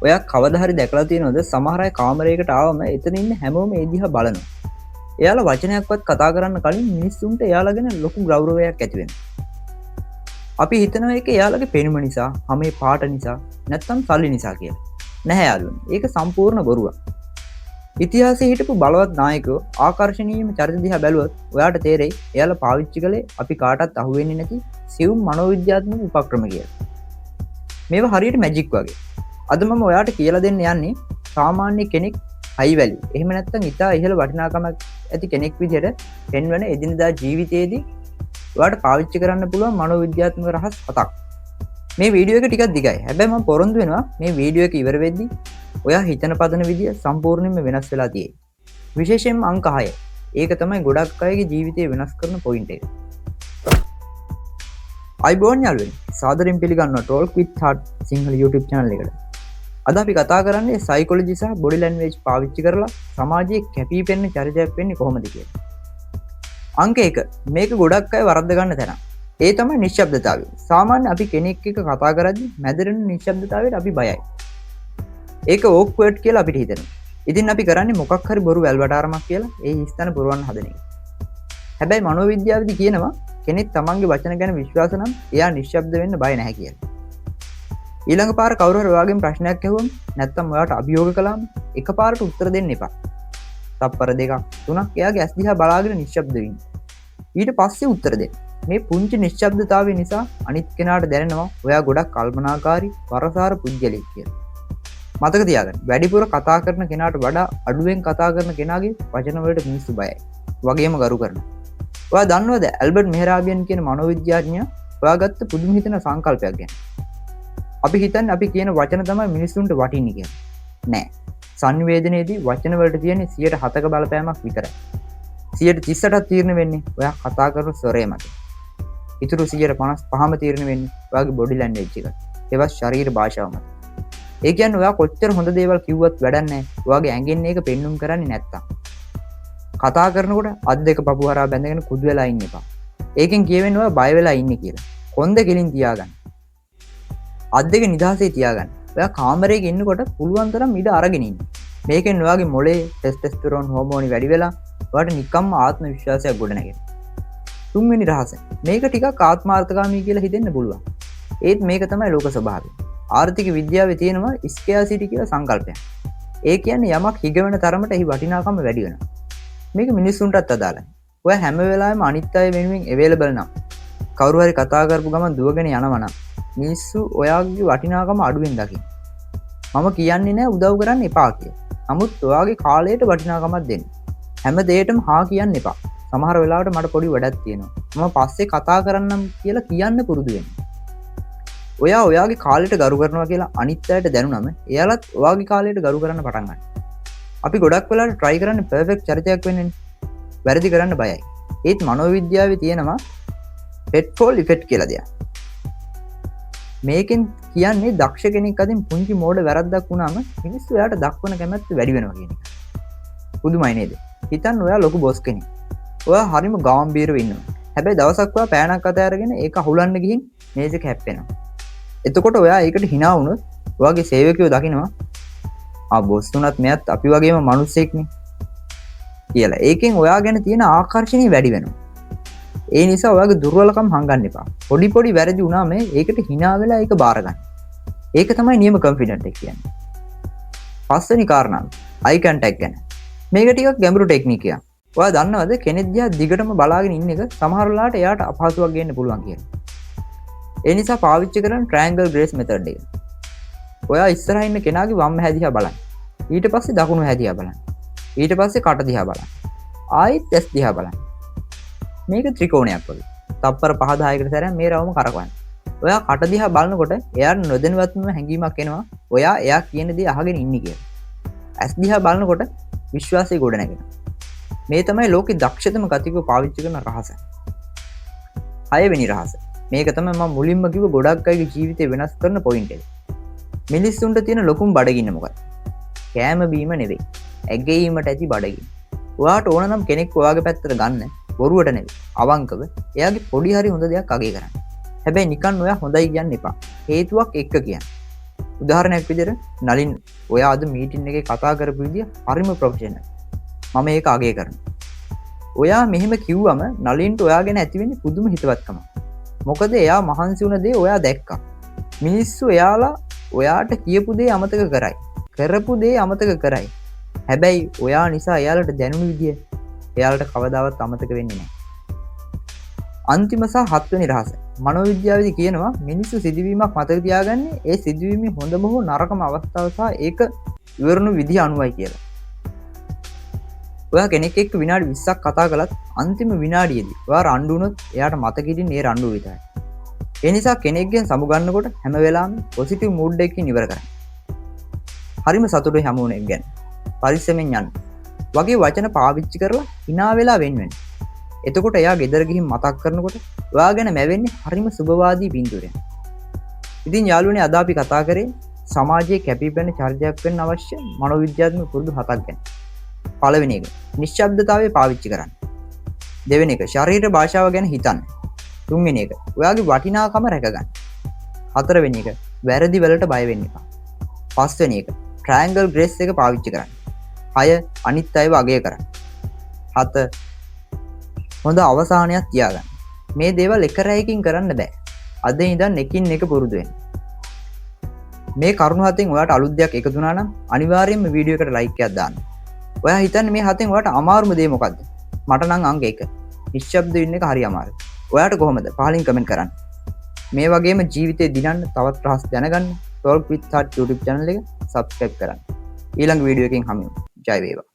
ඔයා කවදා හරි දැකලා තියෙනවද සමහර අය කාමරයකට ආවම එතන ඉන්න හැමෝම ඒ දිහා බලනවා. එයාලා වචනයක්වත් කතා කරන්න කලින් මිනිස්සුන්ට එයාලා ගැන ලොකු ගෞරවයක් ඇති වෙනවා. අපි හිතනවා ඒක එයාලගේ පෙනුම නිසා, හමේ පාට නිසා, නැත්නම් සල්ලි නිසා කියලා. නැහැ යාළුවනේ. ඒක සම්පූර්ණ බොරුවක්. ඉතිහාසයේ හිටපු බලවත් නායකයෝ ආකර්ෂණීයම චරිත දිහා බැලුවොත් ඔයාට තේරෙයි එයාලා පාවිච්චි කළේ අපි කාටත් අහුවෙන්නේ නැති සියුම් මනෝවිද්‍යාත්මක උපක්‍රම කියලා. මේවා හරියට මැජික් වගේ. අද මම ඔයාට කියලා දෙන්න යන්නේ සාමාන්‍ය කෙනෙක් හයි වැලියු, එහෙම නැත්නම් ඉතා ඉහළ වටිනාකමක් ඇති කෙනෙක් විදිහට පෙන්වන එදිනදා ජීවිතයේදී ඔයාට පාවිච්චි කරන්න පුළුවන් මනෝවිද්‍යාත්මක රහස් හතක්. මේ වීඩියෝ එක ටිකක් දිගයි. හැබැයි මම පොරොන්දු වෙනවා මේ වීඩියෝ එක ඉවර වෙද්දී ඔයා හිතන පතන විදිය සම්පූර්ණයෙන්ම වෙනස් වෙලා තියෙයි. විශේෂයෙන්ම අංක 6. ඒක තමයි ගොඩක් අයගේ ජීවිතය වෙනස් කරන පොයින්ට් එක. ආයුබෝවන් යාළුවනේ, සාදරයෙන් පිළිගන්නවා Talk with Heart Sinhala YouTube channel එකට. අද අපි කතා කරන්නේ සයිකොලොජි සහ බොඩි ලැන්ග්වේජ් පාවිච්චි කරලා සමාජයේ කැපී පෙනෙන චරිතයක් වෙන්නේ කොහොමද කියලා. අංක 1. මේක ගොඩක් අය වරද්ද ගන්න තැන. ඒ තමයි නිශ්ශබ්දතාවය. සාමාන්‍ය අපි කෙනෙක් එක්ක කතා කරද්දි මැදට එන නිශ්ශබ්දතාවයට අපි බයයි. ඒක ඕක්වර්ඩ් කියලා අපිට හිතෙනවා. ඉතින් අපි කරන්නේ මොකක් හරි බොරු වැල්වටාරමක් කියලා ඒ හිස්තැන පුරවන්න හදන එක. හැබැයි මනෝවිද්‍යාවේදී කියනවා කෙනෙක් තමන්ගේ වචන ගැන විශ්වාස නම් එයා නිශ්ශබ්ද වෙන්න බය නැහැ කියලා. ඊළඟ පාර කවුරු හරි ඔයාගෙන් ප්‍රශ්නයක් ඇහුවම නැත්තම් ඔයාට අභියෝග කළාම එකපාරට උත්තර දෙන්න එපා. තප්පර දෙකක් තුනක් එයාගේ ඇස් දිහා බලාගෙන නිශ්ශබ්ද වෙන්න. ඊට පස්සේ උත්තර දෙන්න. මේ පුංචි නිශ්ශබ්දතාවය නිසා අනිත් කෙනාට දැනෙනවා ඔයා ගොඩක් කල්පනාකාරී, වරසාර පුද්ගලයෙක් කියලා. මතක තියාගන්න, වැඩිපුර කතා කරන කෙනාට වඩා අඩුවෙන් කතා කරන කෙනාගේ වචන වලට මිනිස්සු බයයි. වගේම ගරු කරනවා. ඔයා දන්නවද ඇල්බර්ට් මෙහ්රාබියන් කියන මනෝවිද්‍යාඥයා හොයාගත්ත පුදුම හිතෙන සංකල්පයක් ගැන? අපි හිතන්නේ අපි කියන වචන තමයි මිනිස්සුන්ට වටින්නේ කියලා. නෑ. සංනිවේදනයේදී වචන වලට තියෙන්නේ 7%ක බලපෑමක් විතරයි. 38%ක් තීරණය වෙන්නේ ඔයා කතා කරන ස්වරය මත. ඉතුරු 55%ම තීරණය වෙන්නේ ඔයාගේ බොඩි ලැන්ග්වේජ් එක. ඒවත් ශරීර භාෂාව මත. ඒ කියන්නේ ඔයා කොච්චර හොඳ දේවල් කිව්වත් වැඩක් නෑ. ඔයාගේ ඇඟෙන් ඒක පෙන්නුම් කරන්නේ නැත්තම්. කතා කරනකොට අත් දෙක පපුව හරහා බැඳගෙන කුඩු වෙලා ඉන්න එපා. ඒකෙන් කියවෙන්නේ ඔයා බය වෙලා ඉන්නේ කියලා. කොන්ද කෙලින් තියාගන්න. අත් දෙක නිදහසේ තියාගන්න. ඔයා කාමරයක ඉන්නකොට පුළුවන් තරම් ඉඩ අරගෙන ඉන්න. මේකෙන් ඔයාගේ මොලේ ටෙස්ටොස්ටෙරෝන් හෝමෝනි වැඩි වෙලා ඔයාට නිකම්ම ආත්ම විශ්වාසයක් ගොඩනැගෙනවා. තුන්වෙනි රහස. මේක ටිකක් ආත්මාර්ථකාමී කියලා හිතෙන්න පුළුවන්. ඒත් මේක තමයි ලෝක ස්වභාවය. ආර්ථික විද්‍යාවේ තියෙනවා ස්කෙයාසිටි කියලා සංකල්පයක්. ඒ කියන්නේ යමක් හිග වෙන තරමට එහි වටිනාකම වැඩි වෙනවා. මේක මිනිස්සුන්ටත් අදාළයි. ඔයා හැම වෙලාවෙම අනිත් අය වෙනුවෙන් අවైలබල් නම්, කවුරු හරි කතා කරපු ගමන් දුවගෙන යනවා නම් මිනිස්සු ඔයාගේ වටිනාකම අඩුවෙන් දකින්න. මම කියන්නේ නෑ උදව් කරන්න එපා කියලා. නමුත් ඔයාගේ කාලයට වටිනාකමක් දෙන්න. හැම දෙයකටම හා කියන්න එපා. සමහර වෙලාවට මට පොඩි වැඩක් තියෙනවා. මම පස්සේ කතා කරන්නම් කියලා කියන්න පුරුදු වෙන්න. ඔයා ඔයාගේ කාලයට ගරු කරනවා කියලා අනිත් අයට දැනුනම එයාලත් ඔයාගේ කාලයට ගරු කරන්න පටන් ගන්නවා. අපි ගොඩක් වෙලාවට try කරන්නේ පර්ෆෙක්ට් චරිතයක් වෙන්නනේ. වැරදි කරන්න බයයි. ඒත් මනෝවිද්‍යාවේ තියෙනවා පිට්ෆෝල් ඉෆෙක්ට් කියලා දෙයක්. මේකෙන් කියන්නේ දක්ෂ කෙනෙක් අතින් පුංචි මෝඩ වැරද්දක් වුණාම මිනිස්සු එයාට දක්වන කැමැත්ත වැඩි වෙනවා කියන එක. පුදුමයි නේද? හිතන්න ඔයා ලොකු බොස් කෙනෙක්. ඔයා හරිම ගාම්භීරව ඉන්නවා. හැබැයි දවසක් ඔයා පෑනක් අත අරගෙන ඒක අහුලන්න ගිහින් මේසෙක හැප්පෙනවා. එතකොට ඔයා ඒකට හිනා වුණොත් ඔයාගේ සේවකයෝ දකිනවා ආ බොස් වුණත් මෙයත් අපි වගේම මිනිස්සෙක්නේ කියලා. ඒකෙන් ඔයා ගැන තියෙන ආකර්ෂණය වැඩි වෙනවා. ඒ නිසා ඔයාගේ දුර්වලකම් හංගන්න එපා. පොඩි පොඩි වැරදි වුණාම ඒකට හිනා වෙලා ඒක බාර ගන්න. ඒක තමයි නියම කොන්ෆිඩන්ට් එක කියන්නේ. පස්වෙනි කාරණාව අයි කන්ටැක්ට් ගැන. මේක ටිකක් ගැඹුරු ටෙක්නික් එකක්. ඔයා දන්නවද කෙනෙක් දිහා දිගටම බලාගෙන ඉන්න එක සමහර වෙලාවට එයාට අපහසුයක් ගේන්න පුළුවන් කියලා. ඒ නිසා පාවිච්චි කරන ට්‍රයැන්ගල් ග්‍රේස් මෙතඩ් එක. ඔයා ඉස්සරහින් ඉන්න කෙනාගේ වම් ඇහැ දිහා බලන්න. ඊට පස්සේ දකුණු ඇහැ දිහා බලන්න. ඊට පස්සේ කට දිහා බලන්න. ආයෙත් ඇස් දිහා බලන්න. මේක ත්‍රිකෝණයක් වගේ. තප්පර 5 10කට සැරයක් මේ රවුම කරකවන්න. ඔයා කට දිහා බලනකොට එයාට නොදැනුවත්වම හැඟීමක් එනවා ඔයා එයා කියන දේ අහගෙන ඉන්නේ කියලා. ඇස් දිහා බලනකොට විශ්වාසය ගොඩනැගෙනවා. මේ තමයි ලෝකෙ දක්ෂතම කතිකව පාවිච්චි කරන රහස. හයවෙනි රහස. මේක තමයි මම මුලින්ම කිව්ව ගොඩක් අයගේ ජීවිතේ වෙනස් කරන පොයින්ට් එක. මිනිස්සුන්ට තියෙන ලොකුම බඩගින්න මොකක්ද? කෑම බීම නෙවෙයි. ඇගයීමට ඇති බඩගින්න. ඔයාට ඕන නම් කෙනෙක් ඔයාගේ පැත්තට ගන්න බොරුවට නෙවෙයි, අවංකව එයාගේ පොඩි හරි හොඳ දෙයක් අගය කරන්න. හැබැයි නිකන් ඔයා හොඳයි කියන්න එපා. හේතුවක් එක්ක කියන්න. උදාහරණයක් විදිහට, "නලින්, ඔයා අද මීටින් එකේ කතා කරපු විදිය හරිම ප්‍රොෆෙෂනල්. මම ඒක අගය කරනවා." ඔයා මෙහෙම කිව්වම නලින්ට ඔයා ගැන ඇති වෙන්නේ පුදුම හිතවත්කමක්. මොකද එයා මහන්සි වුණ දේ ඔයා දැක්කා. මිනිස්සු එයාලා ඔයාට කියපු දේ අමතක කරයි. කරපු දේ අමතක කරයි. හැබැයි ඔයා නිසා එයාලට දැනුණු විදිය එයාලට කවදාවත් අමතක වෙන්නේ නැහැ. අන්තිම සහ හත්වෙනි රහස. මනෝවිද්‍යාවේදී කියනවා මිනිස්සු සිදුවීමක් මතක තියාගන්නේ ඒ සිදුවීමේ හොඳම හෝ නරකම අවස්ථාව සහ ඒක ඉවරවුණු විදිහ අනුවයි කියලා. ඔයා කෙනෙක් එක්ක විනාඩි 20ක් කතා කළත් අන්තිම විනාඩියේදී ඔයා රණ්ඩු වුණොත් එයාට මතක හිටින්නේ ඒ රණ්ඩුව විතරයි. ඒ නිසා කෙනෙක්ගෙන් සමු ගන්නකොට හැම වෙලාවෙම පොසිටිව් මූඩ් එකකින් ඉවර කරන්න. "හරිම සතුටුයි හමු වුණ එක ගැන. පරිස්සමෙන් යන්න" වගේ වචන පාවිච්චි කරලා හිනා වෙලා වෙන් වෙන්න. එතකොට එයා ගෙදර ගිහින් මතක් කරනකොට ඔයා ගැන මැවෙන්නේ හරිම සුබවාදී පින්තූරයක්. ඉතින් යාළුවනේ, අද අපි කතා කරේ සමාජයේ කැපී පෙනෙන චරිතයක් වෙන්න අවශ්‍ය මනෝවිද්‍යාත්මක පුරුදු හතක් ගැන. පළවෙනි එක, නිශ්ශබ්දතාවය පාවිච්චි කරන්න. දෙවෙනි එක, ශරීර භාෂාව ගැන හිතන්න. තුන්වෙනි එක, ඔයාගේ වටිනාකම රැකගන්න. හතරවෙනි එක, වැරදි වලට බය වෙන්න එපා. පස්වෙනි එක, ට්‍රයැන්ගල් ග්‍රේස් එක පාවිච්චි කරන්න. හය, අනිත් අයව අගය කරන්න. හත, හොඳ අවසානයක් තියාගන්න. මේ දේවල් එක රැයකින් කරන්න බෑ. අද ඉඳන් එකින් එක පුරුදු වෙන්න. මේ කරුණු හතෙන් ඔයාට අලුත් දෙයක් එකතු වුණා නම් අනිවාර්යයෙන්ම වීඩියෝ එකට ලයික් එකක් දාන්න. ඔයා හිතන්නේ මේ හතෙන් ඔයාට අමාරුම දේ මොකද්ද? මට නම් අංක 1. නිශ්ශබ්ද ඉන්න එක හරි අමාරුයි. ඔයාට කොහොමද? පහලින් කමෙන්ට් කරන්න. මේ වගේම ජීවිතේ දිනන්න තවත් රහස් දැනගන්න Talk with Heart YouTube channel එක subscribe කරන්න. ඊළඟ වීඩියෝ එකකින් හමු වෙමු. ජය වේවා.